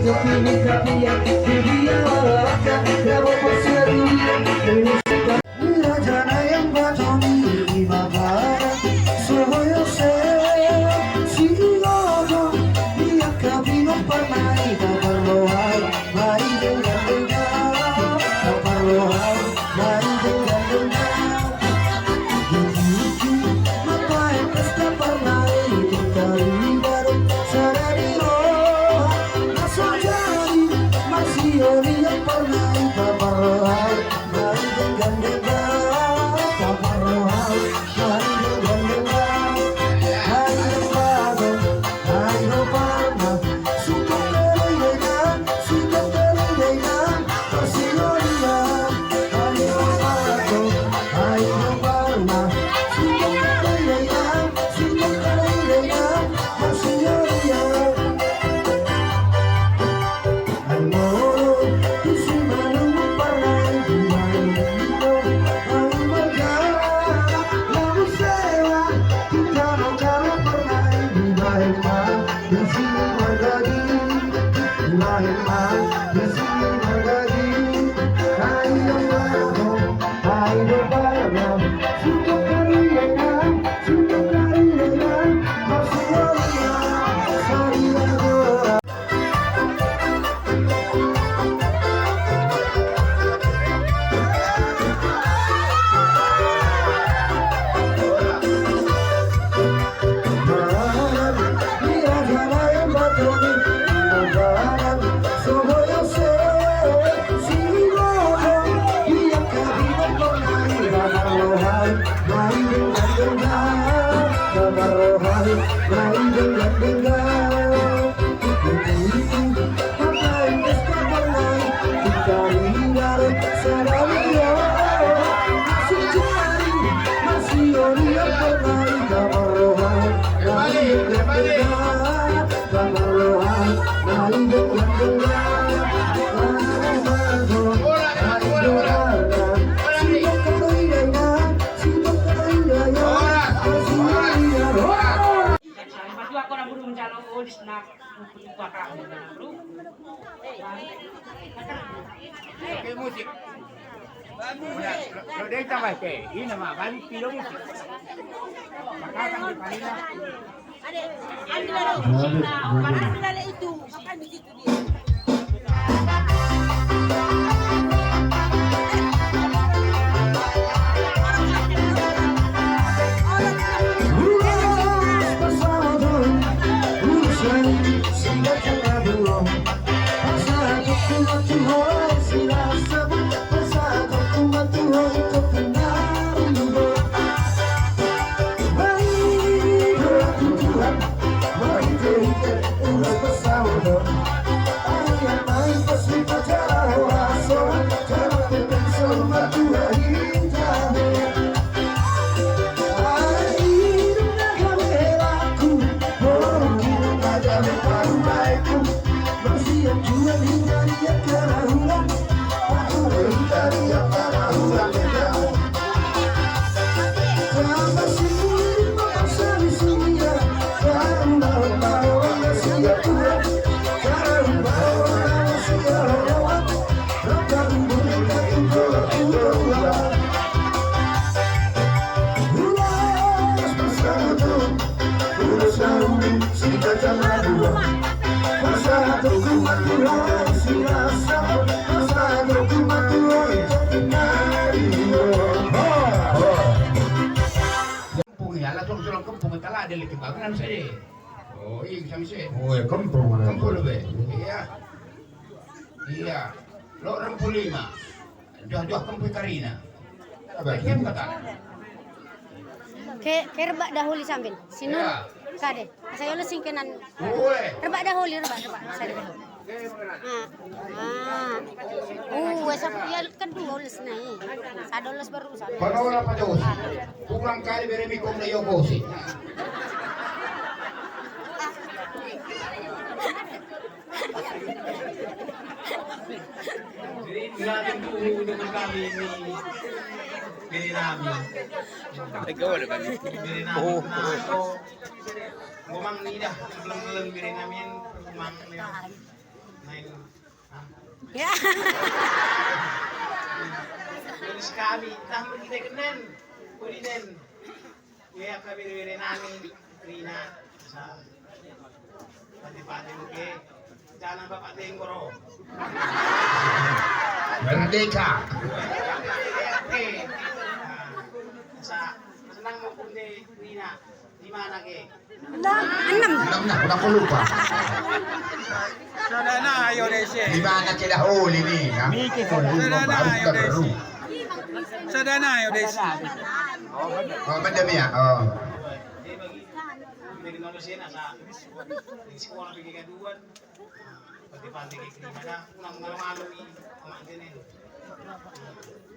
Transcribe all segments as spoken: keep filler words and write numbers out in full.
Ni raja na i ambaton i, ima badan sohoyo se, si i godong ni angka pinomparna i, taparrohahon ma i denggan denggan, taparrohahon ma i denggan denggan. Di tingki mambahen pesta parna i, tingki taribar sada ni roha, na so jadi marsiolian parna i, taparrohahon ma i denggan denggan, taparrohahon ma i denggan denggan. Ai ambaton, ai do parna, sungkun taridaina, sungkun taridaina, marsiolian. Ai ambaton, ai do parna, sungkun taridaina, sungkun taridaina, marsiolian. Horas, horas. Pajuak kau na burung jalo odis na. Oke, musik. Udah, lo, lo dek tambah ke. Ini mah balik kilo musik. Makasang di Palina. Ada, ambil lalu. Ambil lalu itu. Makan di situ dia. Kempung i, ala tong sulang kempung i, tala ada lagi bangunan saja. Oh, iya, bisa, bisa. Oh, iya, kempung, kempung, be. Iya. Iya. Lo rempul lima. Joh, joh, kempung karina. Apa? Diam kata. Ke, ke rebak dahulu sambil. Sinur. Iya. Kade. Saya lo singkenan. Ue. Rebak dahulu, rebak, rebak. Saya dulu. Ah. Ah. Uh, wes, ya, kan dua ules nih. Sada ules baru sada. Panola pajaus. Kurang kali bere mi kong na yokosi. Jadi, dilatih dulu dengan kami ini. Bere nami. Bere nami. Oh. Nah, so, ngomong ni dah, belum-belum bere nami, ngomong ni. Main. Ya. Terus kami tambah kita kenen. Kulinen. Ia, angka bere-bere nami, Rina, sa, pati-pati muke, jana bapak tenggoro. Merdeka. Oke. Nah, sa, senang mau kunde Rina, di mana ke? Enam. Enam, nah, udah aku lupa. Sada na, ayo, Desi. Di mana kita? Oh, ini, ya. Mikir, oh, ini sada na, baru ayo, Desi. Terus. Sada na, ayo, Desi. Oh, benda ya? Oh.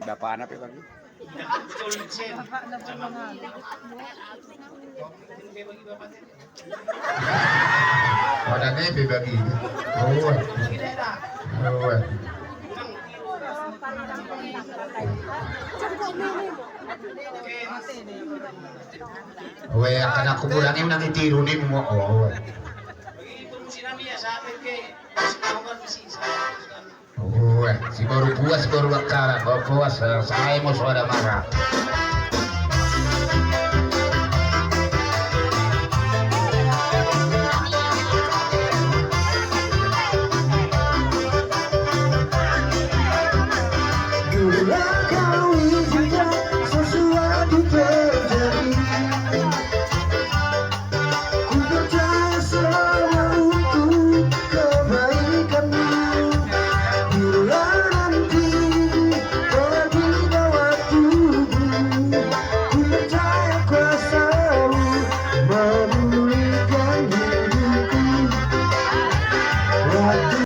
Bapak anak pe bagi. Ada ne pe bagi. Oh. Oh. Oe, angka na kuburan i unang ditiru ni mo. Oe. Oe, si boru puas, si boru bakkara, boru puas, eh, sae mo soada mara.